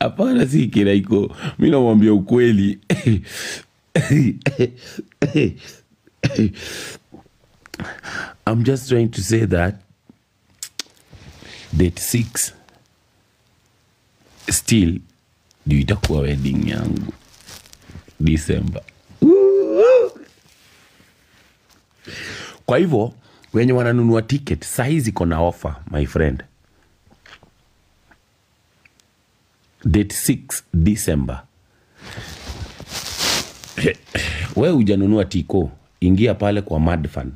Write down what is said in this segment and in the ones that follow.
Hapana, si Kiraiko, mi namwambia ukweli. I'm just trying to say that date 6 still ndio itakuwa wedding yangu December. Kwa hivyo wenye wananunua ticket saa hizi kona offer, my friend. Date 6 December. Wewe hujanunua tiko, ingia pale kwa Madfun.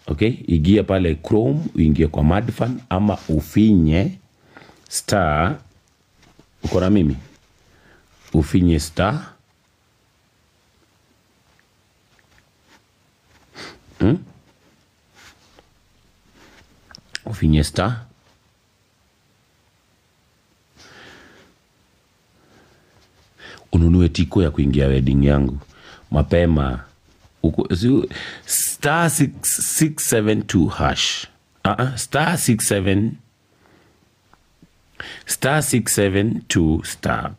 Okay, ingia pale Chrome, uingie kwa Madfun ama ufinye star, uko na mimi? Ufinye star. Ufinye star. Ununue tiko ya kuingia wedding yangu mapema. Uko, si, star 6672 hash. Star 67, star 672 star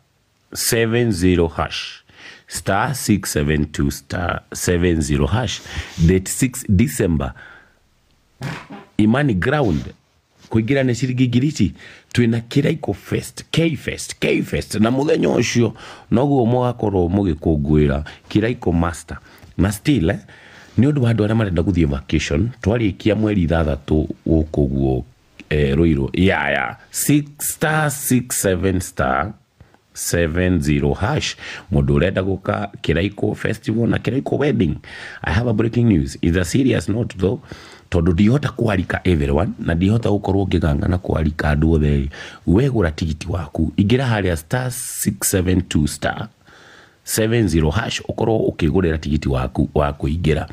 70 hash. Star 672 star 70 hash. Date 6 December. Imani Ground. Kuingira nĩ ciringi ngiri ici. Twĩna Kiraiko Fest, K Fest, K Fest. Na mũthenya ũcio noguo mũgakorwo mũgĩkũngũĩra Kiraiko Master. Na still, nĩ ũndũ wa andũ arĩa marenda gũthiĩ vacation, twarĩkia mweri 6 gũkũ guo, Ruiru. Ya, ya. 6 star 67 star 70 hash. Mũndũ ũrenda gũka Kiraiko Festival na Kiraiko Wedding. I have a breaking news. It's a serious note though. Tondũ ndihota kwarika everyone na ndihota gũkorwo ngĩng'ang'ana kwarika andũ othe. We gũra tigiti waku, ingĩra harĩa star 672 star 70 hash ũkorwo ũkĩgũrĩra tigiti waku wa kũingĩra.